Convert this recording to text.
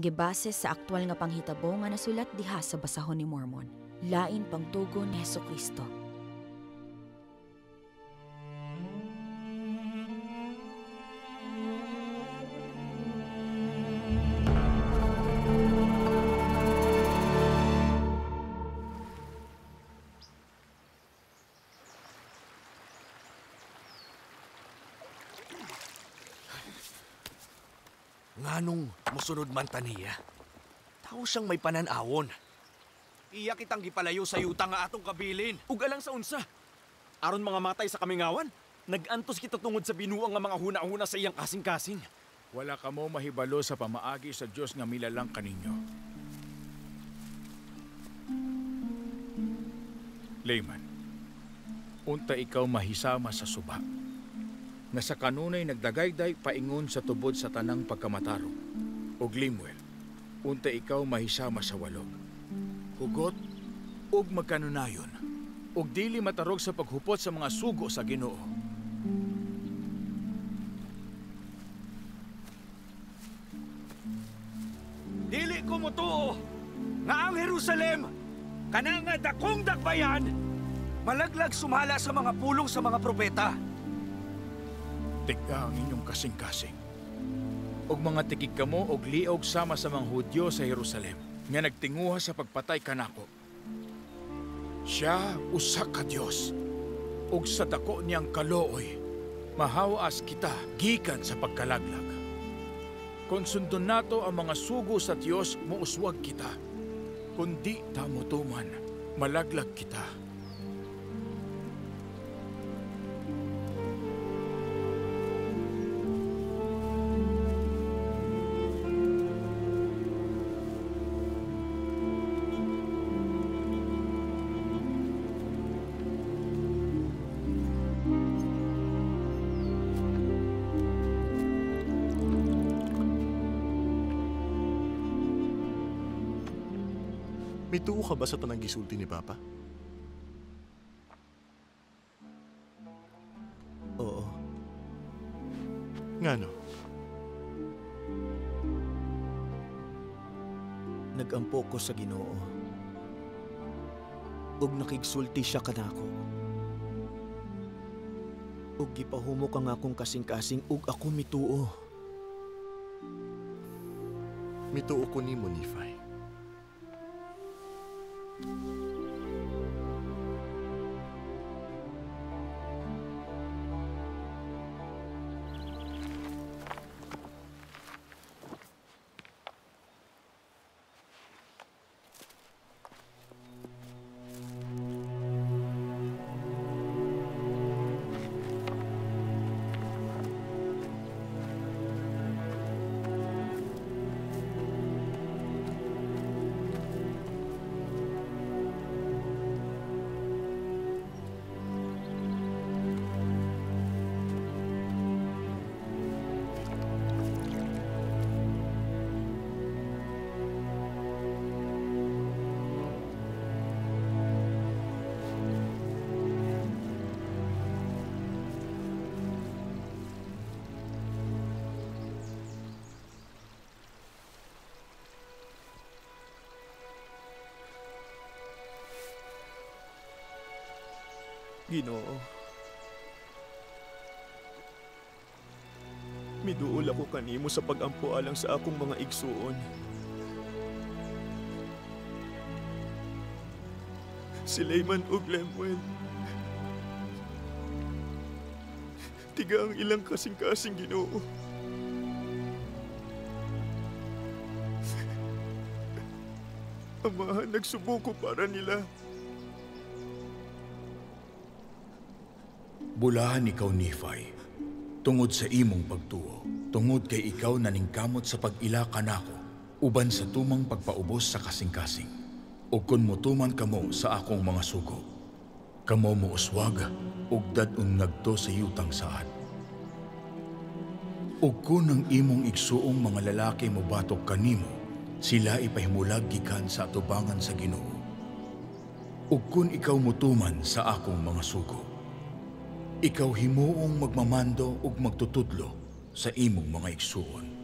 Gibase sa aktual nga panghitabo nga nasulat diha sa basahon ni Mormon. Lain pangtugon ni Hesukristo. Nganong musunod man ta niya? Tao siyang may pananawon. Iya kitang gipalayo sa yuta nga atong kabilin. Ug alang sa unsa? Aron mga matay sa kamingawan, nag-antos kita tungod sa binuang nga mga huna-huna sa iyang kasing-kasing. Wala kamo mahibalo sa pamaagi sa Dios nga milalang kaninyo. Layman, unta ikaw mahisama sa suba nga sa kanunay nagdagayday paingon sa tubod sa tanang pagkamatarong. Og Limuel, unta ikaw mahisama sa walog. Hugot ug magkanunayon, ug dili matarog sa paghupot sa mga sugo sa Ginoo. Dili ko motuo nga ang Jerusalem, kana nga dakong dakbayan, malaglag sumala sa mga pulong sa mga propeta. Tigka ang inyong kasing-kasing. Og mga tikig kamo og liog sama sa mga Hudyo sa Jerusalem, nga nagtinguha sa pagpatay kanako. Siya usa ka Dios, og sa dako niyang kalooy, mahawas kita gikan sa pagkalaglag. Kung sundon nato ang mga sugo sa Dios, muuswag kita. Kung di ta motuman, malaglag kita. Mituo ka ba sa tanang gisulti ni Papa? Oo. Ngano? Nag-ampo ko sa Ginoo. Ug nakigsulti siya kanako. Ug gipahumok ang akong kasing-kasing ug ako mituo. Mituo ko nimo, Nephi. Ginoo, miduol ako kanimo sa pag-ampo alang sa akong mga igsuon. Si Layman ug Lemuel. Tiga ang ilang kasing-kasing, Ginoo. Amahan, nagsubo ko para nila. Bulahan ikaw, Nephi, tungod sa imong pagtuo, tungod kay ikaw naningkamot sa pag-ila kanako, uban sa tumang pagpaubos sa kasing-kasing. O kun motuman kamo sa akong mga sugo, kamo mouswag ug dad-on ngadto sa yutang saad. O kun ang imong igsuong mga lalaki mobatok kanimo, sila ipahimulag gikan sa atubangan sa Ginoo. Ug kun ikaw motuman sa akong mga sugo, ikaw himuong magmamando ug magtutudlo sa imong mga igsuon.